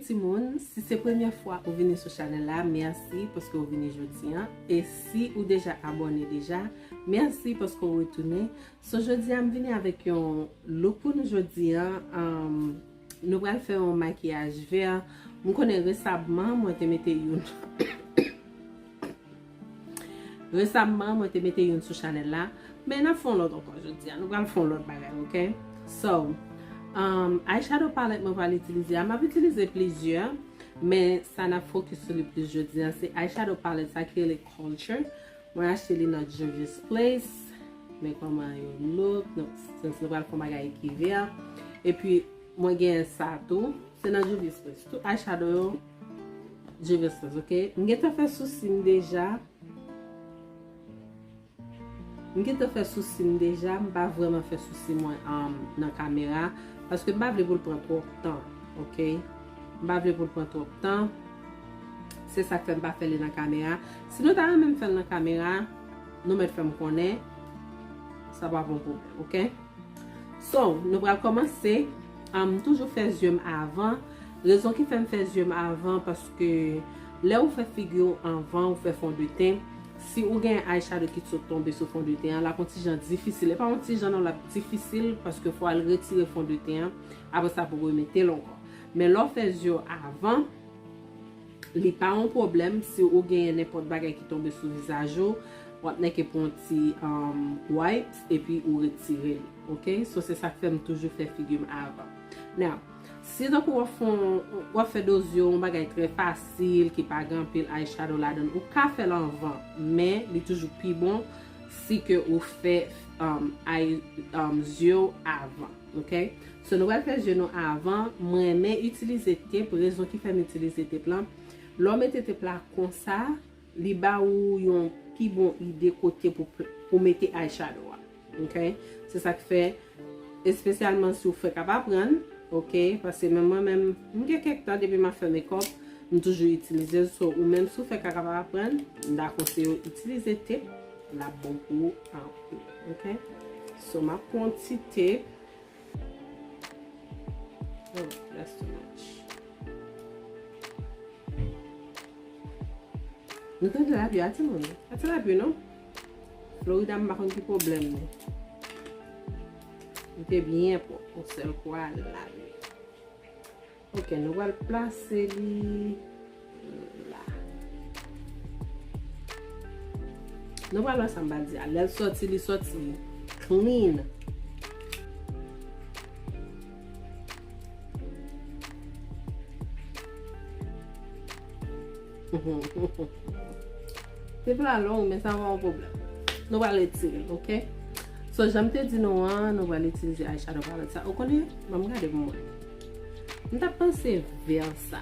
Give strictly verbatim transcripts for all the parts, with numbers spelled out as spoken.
Timoun, si se premyè fwa ou vini sou chanèl la, mèsi paske ou vini jodi a. E si ou deja abòne deja, mèsi paske ou retounen. So, jodi a m vini avèk yon look pou nou jodi a. Um, nou pral fè yon makiyaj vè. M konnen resamman, mwen te mete youn. Resamman, mwen te mete youn sou chanèl la. Men n ap fè yon lòt ankò jodi a. Nou pral fè yon lòt bagay, ok? So, um, eyeshadow palette mwen pral itilize a, m ap itilize plizyè, men sa n ap fokis sou li plis jodi a, se eyeshadow palette sa ki rele Culture. Mwen achte li nan Juvia's Place. Men kòman yo look, nou, since nou pral fè yon bagay ki vè. Epi, mwen gen sa tou. Se nan Juvia's Place. Tout eyeshadow yo, Juvia's Place, ok? M gentan fè sousi m deja. M gentan fè sousi m deja. M pa vrèman fè sousi mwen, um, nan kamera. Paske m pa vle pou l pran twòp tan, ok? M pa vle pou l pran twòp tan. Se sa k fè m pa fè li nan kamera. Si nou ta renmen m fè l nan kamera, nou mèt fè m konnen. Sa pa p yon pwoblèm, ok? So, nou pral kòmanse. Ah, m toujou fè zye m avan. Rezon ki fè m fè zye m avan, paske lè ou fè figi w anvan ou fè fondeten, si ou gen eyeshadow ki sot tonbe sou fondeten an, l ap yon ti jan difisil. E pa yon ti jan non, l ap difisil, paske fò w al retire fondeten an, apre sa pou w remete l ankò. Men lè w fè zye w avan, li pa yon pwoblèm si ou gen nenpòt bagay ki tonbe sou vizaj ou, w ap nèke pran yon ti, um, wipes epi ou retire li, ok? So, se sa k fè m toujou fè figi m avan. Now, si tankou w ap fè yon, w ap fè do zye w yon bagay trè fasil, ki pa gen anpil eyeshadow ladan l, ou ka fè l anvan, men li toujou pi bon si ke ou fè, um, eye, um, zye w avan, ok? So, nou pral fè zye nou avan. Mwen renmen itilize tep. Rezon ki fè m itilize tep lan, lè w mete tep la konsa, li ba ou yon pi bon ide kote pou, pou mete eyeshadow a. Ok? Se sa k fè, espesyalman si w fèk ap aprann, ok? Paske menm mwen menm, m gen kèk tan depi m ap fè makeup, m toujou itilize l. So, ou menm si w fèk ap aprann, m ta konseye w itilize tep. L ap bon pou ou anpil, ok? So, m ap pran yon ti tep. Oh, that's too much. Nou tande lapli a, timoun? Pa ti lapli, non? Florida, m pa konn ki pwoblèm li. Li te byen pwòp, yon sèl kou a lapli. Ok, nou pral plase li la. Nou pral wè sa m pral di a. Lè l sòti, li sòti clean. Tip la long, men sa pa yon pwoblèm. Nou pral retire l, ok? So, jan m te di nou an, nou pral itilize eyeshadow palette sa. Ou konnen, ban m gade pou mwen. M t ap panse vè sa.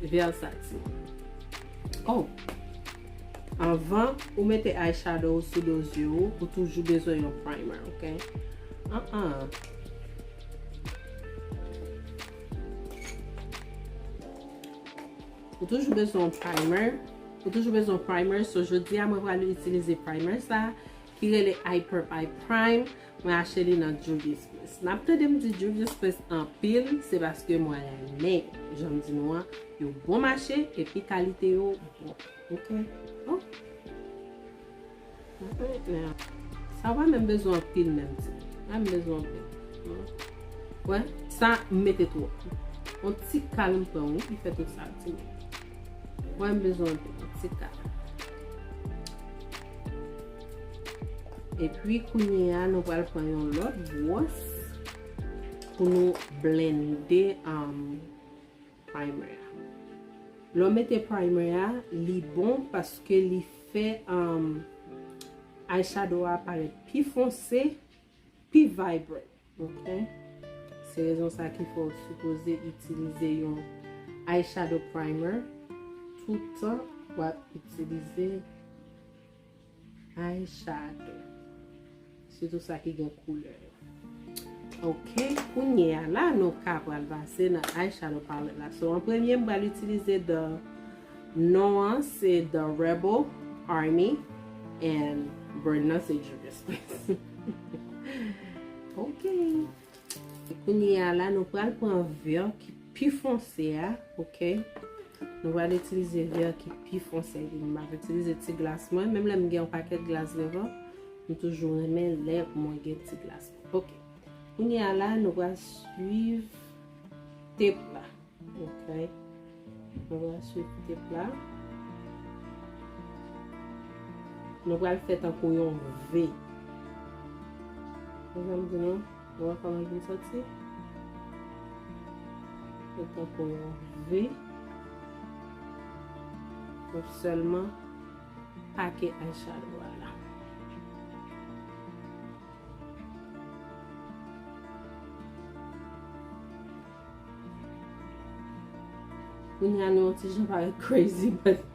Vè sa, timoun. Oh! Anvan ou mete eyeshadow sou do zye ou, ou toujou bezwen yon primer, ok? Ah, ah. Ou toujou bezwen yon primer. Ou toujou bezwen yon primer. So, jodi a, mwen pral itilize primer sa, ki rele Hyper Eye Prime. Mwen achte li nan Juvia's Place. N ap tande m di Juvia's Place anpil, se paske mwen renmen yo. Jan m di nou an, yo bon mache, epi kalite yo bon. Ok? Oh. Sa pa menm bezwen anpil menm, ti. Pa menm bezwen anpil. Wè, sa m mete twòp. Yon ti kal m pran, wi, ki fè tout sa, ti. Wè, m bezwen anpil, yon ti kal. Epi, kounye a, nou pral pran yon lòt bwòs pou nou blende, um, primer a. Lè w mete primer a, li bon paske li fè, um, eyeshadow a parèt pi fonse, pi vibrant. Ok? Se rezon sa ki fè w sipoze itilize yon eyeshadow primer toutan w ap itilize eyeshadow. Sitou sa ki gen koulè yo. Ok, kounye a la, nou ka pral pase nan eyeshadow palette la. So, an premye, m pral itilize The, non an, se The Rebel Army, and brand nan se Juvia's Place. Ok. Kounye a la, nou pral pran vè ki pi fonse a, oke? Nou pral itilize vè ki pi fonse, epi m ap itilize ti glas mwen. Menm lè m gen yon pakèt glas devan, m toujou renmen lè mwen gen ti glas mwen. Oke. Kounye a la, nou pral swiv tep la. Oke. Nou pral swiv tep la. Nou pral fè tankou yon V. Ou konprann di non? Ou wè kòman l vin sòti? Fè tankou yon V. Donk sèlman pake eyeshadow a la. Kounye a nou yon ti jan parèt crazy, but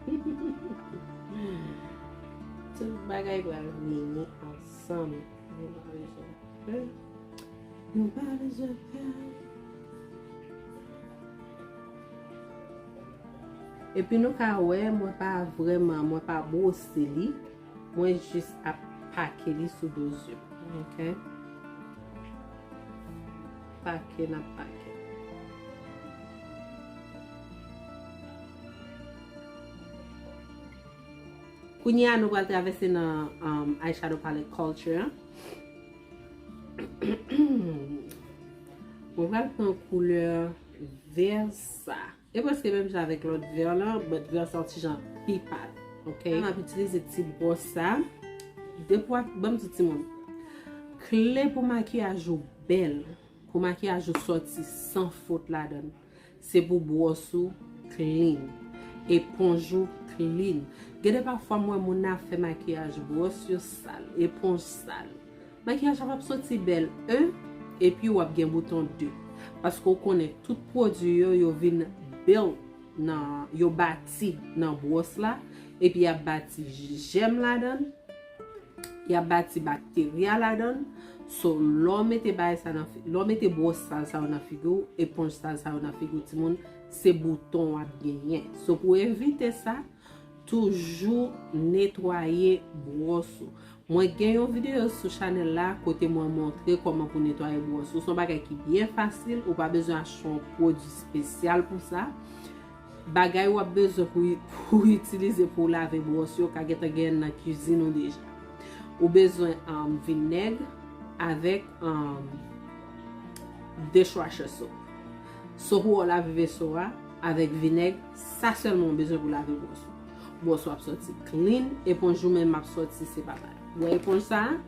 tout bagay pral vini ansanm. Nou pa bezwen pè. Nou pa bezwen pè. Epi nou ka wè, mwen pa vrèman, mwen pa bwose li. Mwen jis ap pake li sou do zye m. Oke? Pake n ap pake. Kounye a, nou pral travèse nan um, eyeshadow palette Culture an. Mwen pral pran koulè vè sa. E prèske menm jan avèk lòt vè lan, but vè sa yon ti jan pi pal. Oke? M ap itilize ti bwòs sa. Depi w ap, ban m di timoun. Kle pou makiyaj ou bèl, pou makiyaj ou sòti san fot ladan l, se pou bwòs ou clean, eponj ou clean. Gen de pafwa m wè moun nan ap fè makiyaj, bwòs yo sal, eponj sal. Makiyaj la p ap soti bèl, en, epi w ap gen bouton, de. Paske w konnen tout pwodui yo, yo vin build nan, yo bati nan bwòs la, epi y ap bati jèm ladan l, y ap bati bakterya ladan l. So, lè w mete bagay sa nan fi-, lè w mete bwòs sal sa yo nan figi w, eponj sal sa yo nan figi w, timoun, se bouton w ap genyen. So, pou evite sa, toujou netwaye bwòs ou. Mwen gen yon videyo sou chanèl la kote mwen montre kòman pou netwaye bwòs ou. Se yon bagay ki byen fasil, ou pa bezwen achte yon pwodui espesyal pou sa. Bagay w ap bezwen pou, pou itilize pou w lave bwòs yo ka gentan genyen nan kizin ou deja. Ou bezwen um, vinèg avèk um, dishwasher soap. Soap ou lave veso a avèk vinèg, sa sèlman w bezwen pou lave bwòs ou. Bwòs ou ap sòti clean, eponj ou menm ap sòti se pa mal. Ou wè eponj sa a?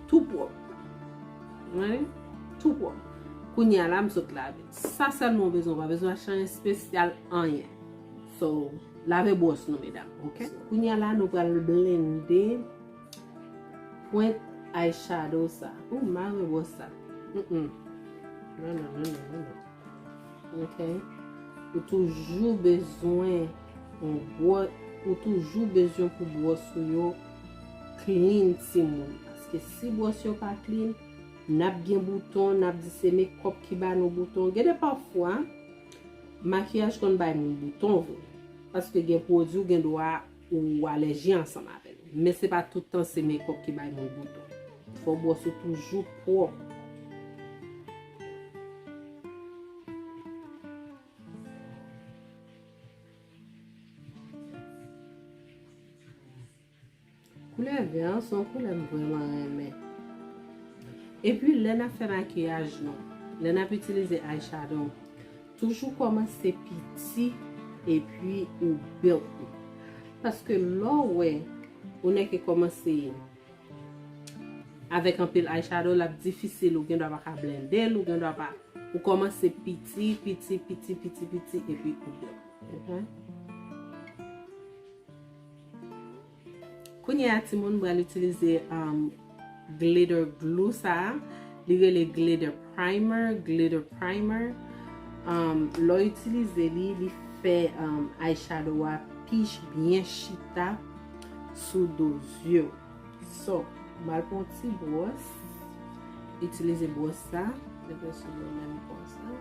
Tou pwòp. Wi, tou pwòp. Kounye a la, m sot lave. Sa sèlman w bezwen, w pa bezwen achte anyen espesyal, anyen. So, lave bwòs nou, medam, oke? Kounye a la, nou pral blende pwent eyeshadow sa. Ou mare bwòs sa. Mm-mm. Non, non, non, non, non, non. Oke? Ou toujou bezwen yon bwò-, ou toujou bezwen pou bwòs ou yo clean, timoun. Paske si bwòs yo pa clean, n ap gen bouton, n ap di se mekòp ki ba nou bouton. Gen de pafwa, makiyaj konn bay moun bouton vre. Paske gen pwodui ou gen dwa ou alèji ansanm avè l. Men se pa tout tan se mekòp ki bay moun bouton. Fò bwòs ou toujou pwòp. Koulè vè an se yon koulè m vrèman renmen. Epi lè n ap fè makiyaj nou, lè n ap itilize eyeshadow, toujou kòmanse piti epi ou build li. Paske lè w wè ou nèk kòmanse avèk anpil eyeshadow, l ap difisil, ou gen dwa pa ka blende l, ou gen dwa pa, ou kòmanse piti, piti, piti, piti, piti, epi ou build. Mhm. Kounye a, timoun, m pral itilize um, glitter glue sa a. Li rele glitter primer, glitter primer. Um, lè w itilize li, li fè um, eyeshadow a pi byen chita sou do zye w. So, m al pran ti bwòs, itilize bwòs sa, mete sou mwen menm konsa.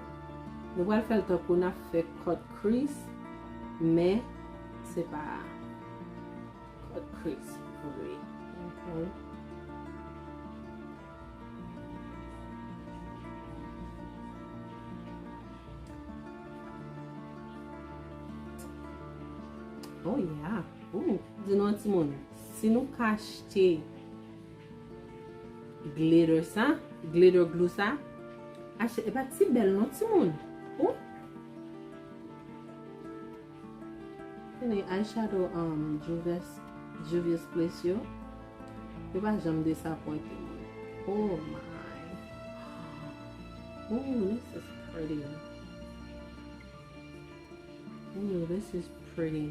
Nou pral fè l tankou n ap fè cut crease, men se pa cut crease vre. Mhm. Oh yeah. Ooh, di nou an timoun, si nou ka achte glitter sa, glitter glue sa, achte, e pa ti bèl non timoun. Ooh. Tande eyeshadow um, Juvia's, Juvia's Place yo. Yo pa janm desapwente mwen. Oh my. Ooh, this is pretty. Ooh, this is pretty.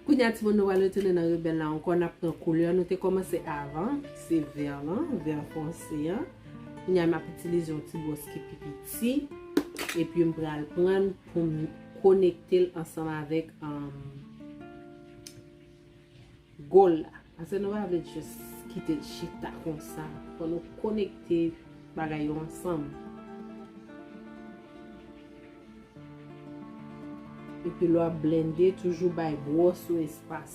Kounye a, timoun, nou pral retounen nan rebèl la ankò. N ap pran koulè nou te kòmanse avan, se vè lan, vè fonse an. Kounye a, m ap itilize yon ti bwòs ki pi piti. Epi m pral pran l pou m konekte l ansanm avèk um, goal la. Paske nou pa vle just kite l chita konsa. Fò nou konekte bagay yo ansanm. Epi lè w ap blende, toujou bay bwòs ou espas.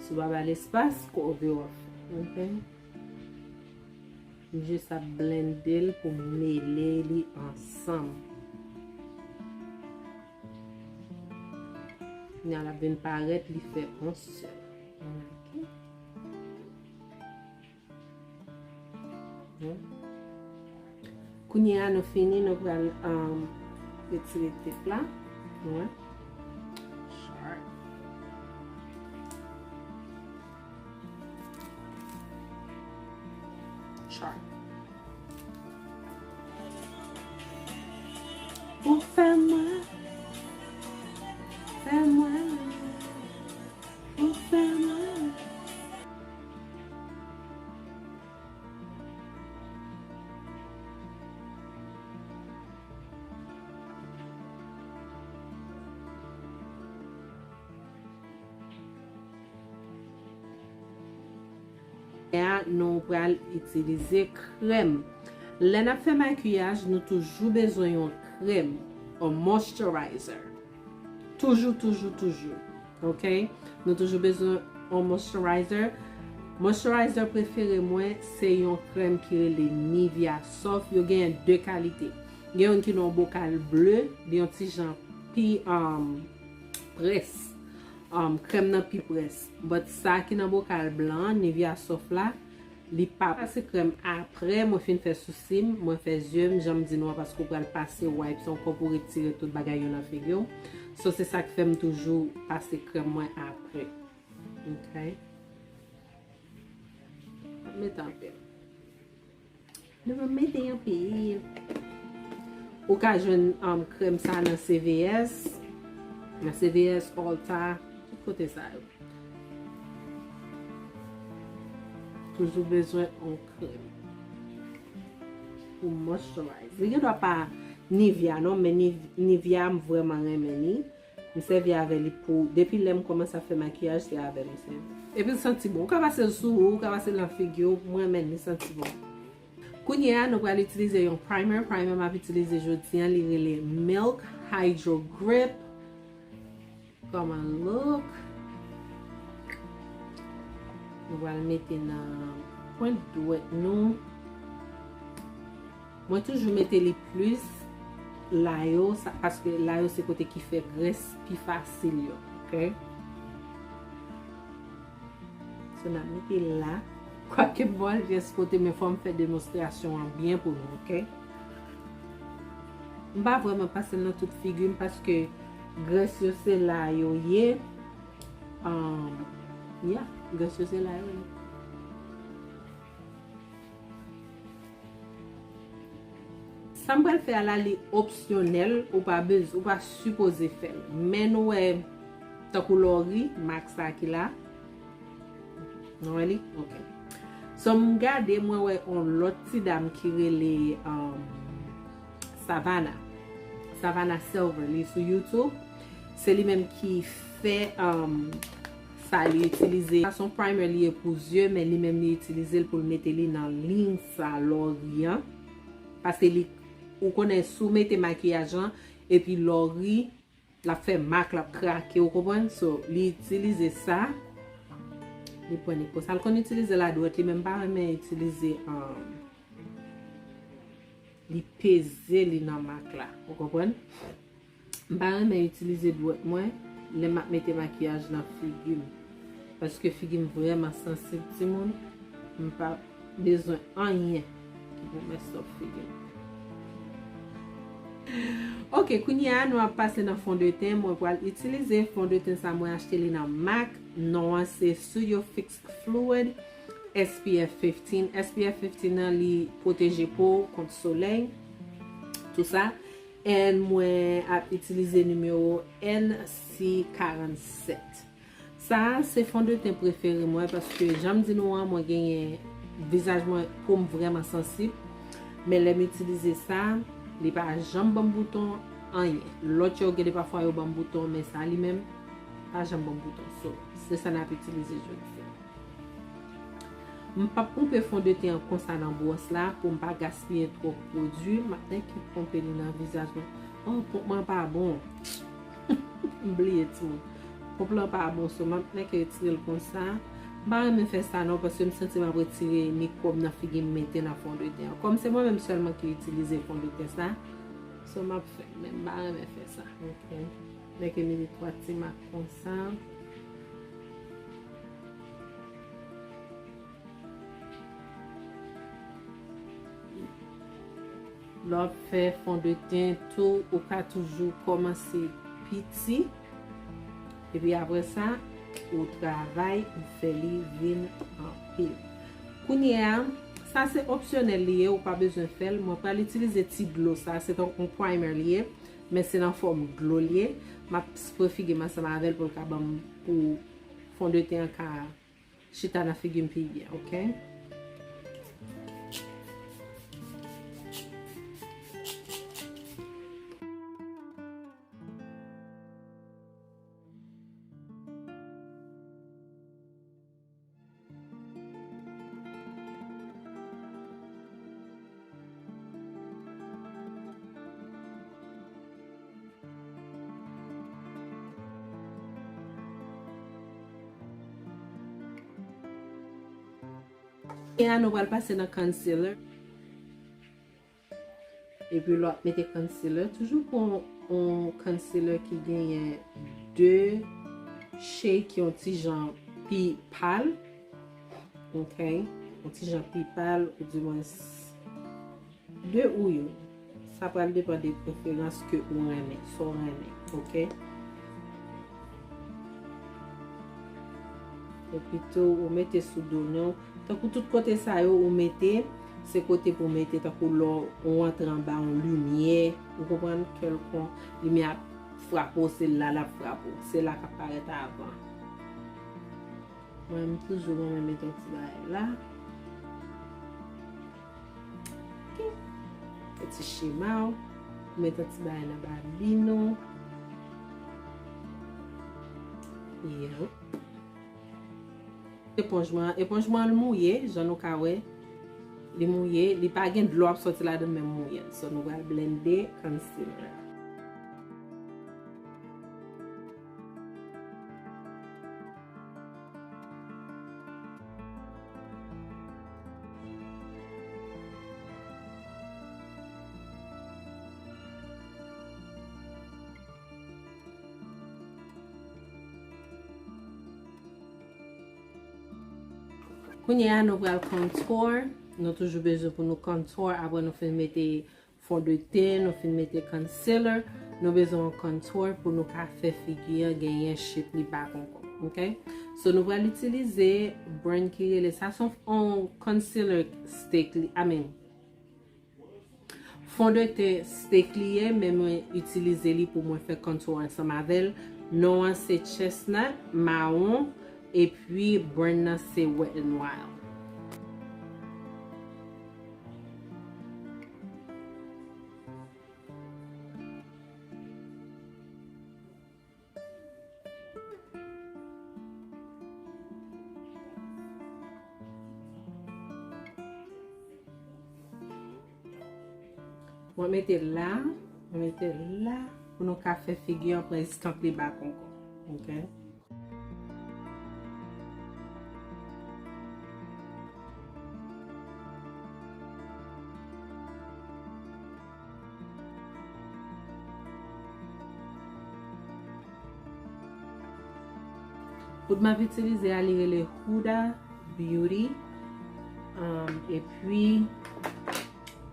Si w pa ba l espas, cover off. Ok? M jis ap blende l pou m mele li ansanm. Kounye a l ap vin parèt, li fè yon sèl. Ok. Kounye a nou fini, nou pral um, retire tep la. Wi. Sharp. Sharp. Ou fè mwen, fè mwen, ou fè mwen. Kounye a, nou pral itilize krèm. Lè n ap fè makiyaj, nou toujou bezwen yon krèm, yon moisturizer. Toujou, toujou, toujou. Ok? Nou toujou bezwen yon moisturizer. Moisturizer prefere mwen, se yon krèm ki rele Nivea Soft. Yo genyen de kalite. Gen youn ki nan yon bokal ble, li yon ti jan pi um, près. Um, krèm nan pi près. But sa ki nan bokal blan an, Nivea Soft la, li pa pase krèm apre mwen fin fè sousi m, mwen fè zye m, jan m di nou an, paske w pral pase wipes ankò pou retire tout bagay yo nan figi w. So, se sa k fè m toujou pase krèm mwen apre. Ok? Mete anpil. Nou va mete anpil. Ou ka jwenn um, krèm sa nan C V S, nan C V S, Ulta, tout kote sa yo. Toujou bezwen yon krèm pou moisturize. Li gendwa pa Nivea non, men Niv- Nivea m vrèman renmen li. M sèvi avè li pou, depi lè m kòmanse ap fè makiyaj, se avè l m sèvi. Epi l santi bon. Ou ka pase l sou ou, ou ka pase l nan figi w, mwen menm li santi bon. Kounye a, nou pral itilize yon primer. Primer m ap itilize jodi a, li rele Milk Hydro Grip. Kòman look? Nou pral mete nan pwent dwèt nou. Mwen toujou mete li plis layo, sa, paske layo se kote ki fè grès pi fasil yo, ok? So, n ap mete la. Kwake m pral jis pote, men fò m fè demonstrasyon an byen pou nou, ok? M pa vrèman pase l nan tout figi m paske grès yo se la yo ye. Um, yeah, grès yo se la yo ye. Sa m pral fè a la, li opsyonèl, ou pa bez, ou pa sipoze fè l. Men nou wè, tankou Lori, mak sa ki la. Nou wè li? Ok. So, m gade, mwen wè yon lòt ti dam ki rele um, Savannah. Savannah Silver, li sou YouTube. Se li menm ki fè um, sa li itilize. Sa se yon primer li ye pou zye, men li menm li itilize l pou l mete li nan liy sa Lori an. Paske li, ou konnen si w mete makiyaj lan, epi Lori, l ap fè mak, l ap krake, ou konprann? So, li itilize sa. Li pran li konsa. L konn itilize l adwèt li, men m pa renmen itilize um, li peze li nan mak la. Ou konprann? M pa renmen itilize dwèt mwen lè m ap mete makiyaj nan figi m. Paske figi m vrèman sansib, timoun. M pa bezwen anyen ki pou mess up figi m. Ok, kounye a, nou ap pase nan fondeten. Mwen pral itilize fondeten sa, mwen achte li nan MAC. Non an se Studio Fix Fluid S P F fifteen. S P F fifteen nan, li pwoteje po w kont solèy, tou sa. And mwen ap itilize nimewo N C karannsèt. Sa a se fondeten prefere mwen paske, jan m di nou an, mwen genyen vizaj mwen, po m vrèman sansib. Men lè m itilize sa, li pa janm ban m bouton, anyen. Lòt yo, gen de pafwa yo ban m bouton, men sa li menm pa janm ban m bouton. So, se sa n ap itilize jodi a. M p ap ponpe fondeten an konsa nan bwòs la pou m pa gaspiye twòp pwodui. M ap nèk ponpe li nan vizaj mwen. Oh, ponp mwen pa bon. M bliye, timoun. Ponp lan pa bon, so m ap nèk retire l konsa. M pa renmen fè sa non, paske m santi m ap retire mikwòb nan figi m mete nan fondeten an. Kòm se mwen menm sèlman ki itilize fondeten sa, so m ap fè, men m pa renmen fè sa. Ok. Nèk mete twa ti mak konsa. Lè w ap fè fondeten tou, ou ka toujou kòmanse piti. Epi apre sa, ou travay, ou fè li vin anpil. Kounye a, sa se opsyonèl li ye, ou pa bezwen fè l. Mwen pral itilize ti dlo sa, se tankou yon primer li ye, men se nan fòm dlo li ye. M ap spre figi m ansanm avè l pou l ka ban m, pou fondeten an ka chita nan figi m pi byen, ok? E a nou pral pase nan concealer. Epi lè w ap mete concealer, toujou pran yon concealer ki genyen de shade ki yon ti jan pi pal. Ok? Yon ti jan pi pal, ou di mwens de ou yo. Sa pral depann de preferans ke ou renmen, sa w renmen, ok? Epi tou, ou mete sou do nou. Tankou tout kote sa yo ou mete, se kote pou mete, tankou lè w antre anba yon limyè, ou konprann, kèlkonk limyè ap frape w, se la l ap frape w, se la k ap parèt avan. Mwen, m toujou renmen mete yon ti bagay la. Ok. Fè ti chema w. Ou met yon ti bagay nan babin ou. Yep. Eponj mwen, eponj mwen, li mouye, jan nou ka wè. Li mouye, li pa gen dlo ap sòti ladan l, men mouye l. So, nou pral blende concealer. Kounye a, nou pral contour. Nou toujou bezwen pou nou contour apre nou fin mete fondeten, nou fin mete concealer, nou bezwen yon contour pou nou ka fè figi an genyen shape li pa konkon, ok? So, nou pral itilize brand ki rele, sa se yon concealer stick li, I mean, fondeten stick li ye, men mwen itilize li pou mwen fè contour ansanm avè l. Non an se Chestnut, mawon, epi brand nan se Wet n Wild. Mwen mete l la, mwen mete l la, pou nou ka fè figi an pran eskanp li ba konkon. Ok? Poud m ap itilize a, li rele Huda Beauty. Um, epi,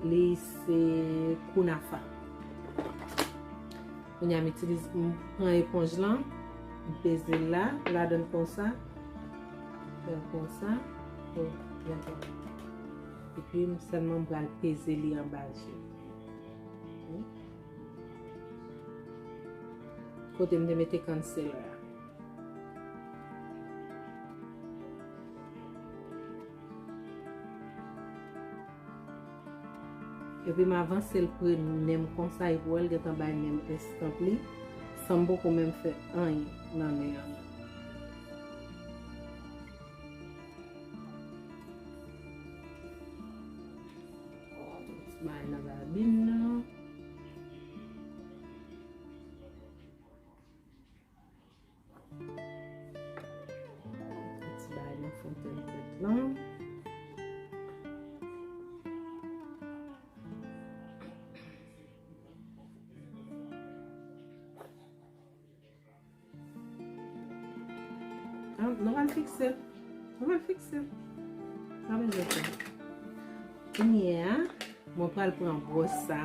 li se Kunafa. Kounye a, m itilize, m pran eponj lan, m peze l la, ladan l konsa. Fè l konsa. Oh, dakò. Epi, m sèlman m pral peze li anba je. Hmm. Kote m te mete concealer a. Epi m avanse l pre nen m konsa, epi w wè l gentan bay nen m eskanp li, san m poko menm fè anyen nan nen an. Bay nan babin nan. Ti bagay nan fon tèt tèt lan. Ah, nou pral fikse l. Nou pral fikse l. Pa bezwen fè. Kounye a, mwen pral pran bwòs sa.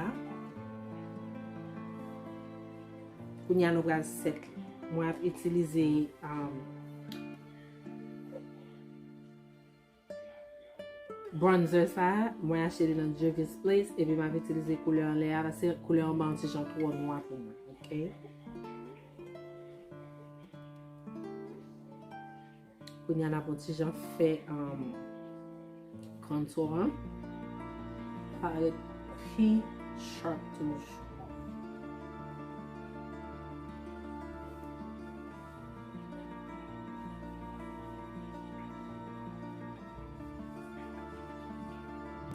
Kounye a nou pral sèt li. Mwen ap itilize, um, bronzer sa, mwen achte li nan Juvia's Place, epi m ap itilize koulè anlè a, paske koulè anba an ti jan twò nwa pou mwen, oke? Kounye a n ap yon ti jan fè, um, contour an parèt pi sharp toujou.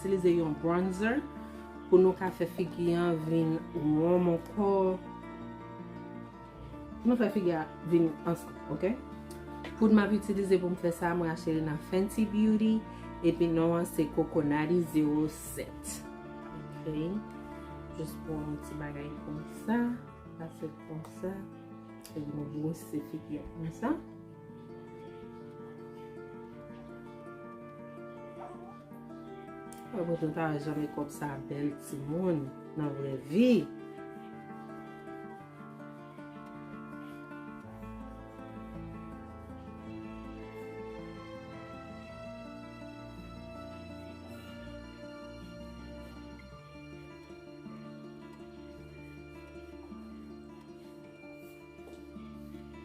Itilize yon bronzer pou nou ka fè figi an vin wòm ankò. Nou fè figi a vin ansanm, oke? Poud m ap itilize pou m fè sa, mwen achte li nan Fenty Beauty, epi non an se Coconati zewo sèt. Oke? Jis pran yon ti bagay konsa, pase l konsa, epi nou bwose figi a konsa. Mwen, mwen ta janm kòb sa bèl timoun nan vrè vi.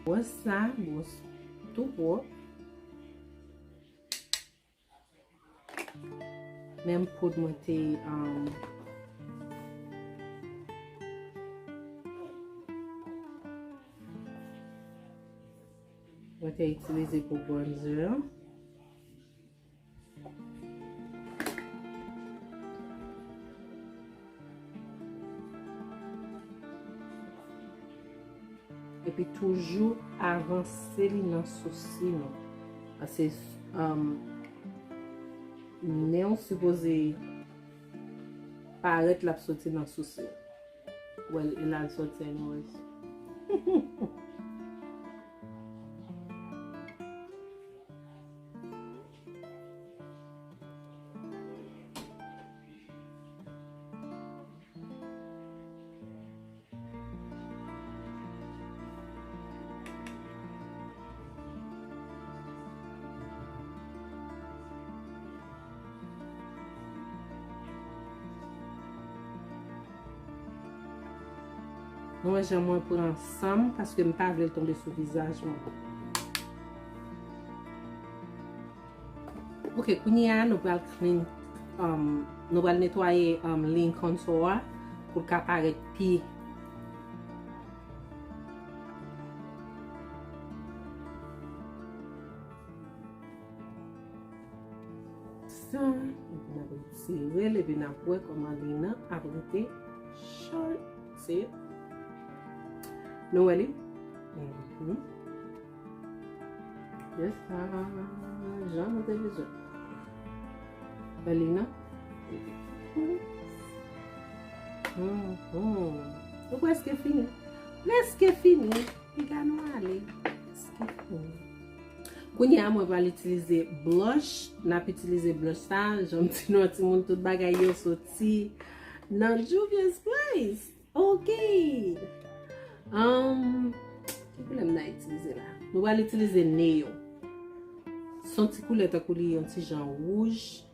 Bwòs sa, bwòs tou pwòp. Menm poud mwen te, um, mwen te itilize pou bronzer an. Epi toujou avanse li nan sousi nou. Paske, um, nen w sipoze parèt l ap soti nan sousi w. Well, e la l soti anyways. Nou wè jan mwen pran san m, paske m pa vle l tonbe sou vizaj mwen. Ok, kounye a nou pral clean, um, nou pral netwaye, um, liy contour a pou l ka parèt pi sa, epi n ap retire l, epi n ap wè kòman liy nan ap rete sharp. Nou wè li? Mhm. Just sa, jan nou te bezwen. Wè li nan? Mhm. Nou prèske fini. Prèske fini. Piga nou ale. Prèske fini. Kounye a, mwen pral itilize blush. N ap itilize blush sa, jan m di nou, timoun, tout bagay yo soti nan Juvia's Place. Ok. Um, ki koulè m nan itilize la? Nou pral itilize Neo. Se yon ti koulè tankou li yon ti jan wouj.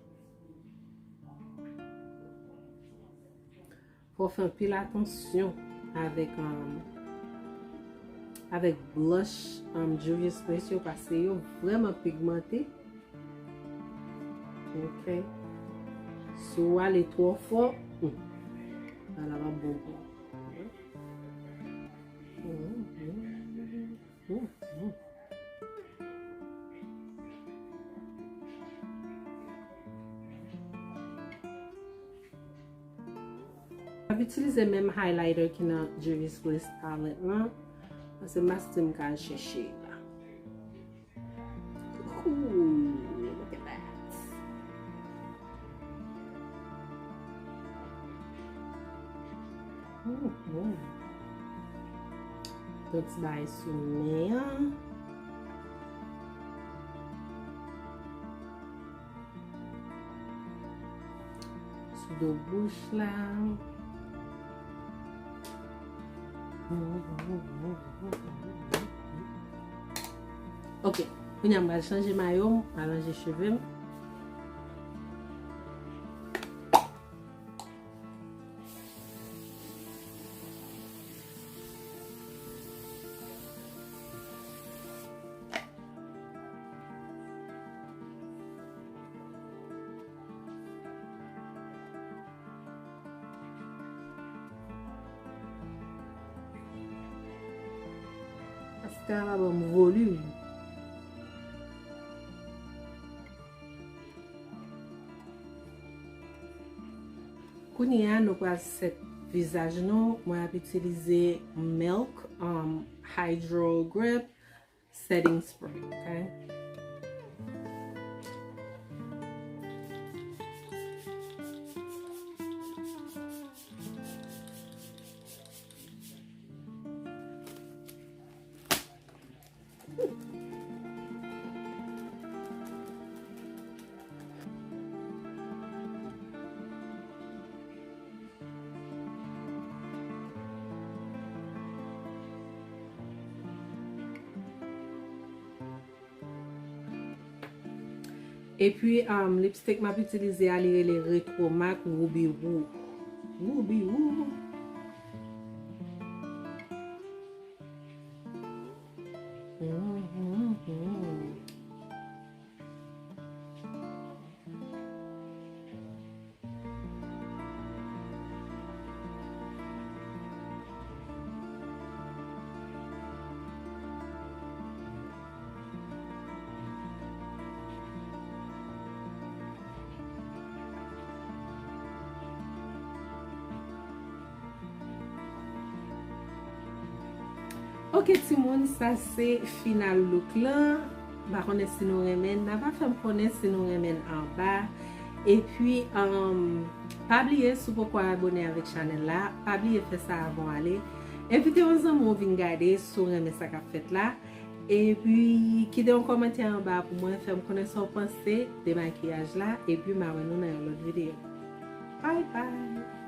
Fò w fè anpil atansyon avèk, um, avèk blush, um, Juvia's Place yo, paske yo vrèman pigmante. Ok. Si w ale twò fò, hmm, bagay la p ap bon pou ou. Hmm, hmm, hmm, hmm. M ap itilize menm highlighter ki nan Juvia's Place palette lan. Paske m pa santi m ka al chèche la. Ooh, look at that. Mhm. Yon ti bagay sou men an. Sou do bouch la. Ok, kounye a m pral chanje mayo m, alonje cheve m. Paske a la ban m volim. Kounye a, nou pral sèt vizaj nou. Mwen ap itilize Milk, um, Hydro Grip Setting Spray, ok? Epi, um, lipstick m ap itilize a, li rele Retro Mac Ruby Woo. Ruby Woo. Ok, timoun, sa se final look lan. M pa konnen si nou renmen, n a pa fè m konnen si nou renmen anba. Epi, um, pa bliye, si w poko abone avèk chanèl la, pa bliye fè sa avan w ale. Envite yon zanmi w vin gade si w renmen sa k ap fèt la. Epi, kite yon kòmantè anba pou mwen, fè m konnen sa w panse de makiyaj la. Epi, m a wè nou nan yon lòt videyo. Bye bye!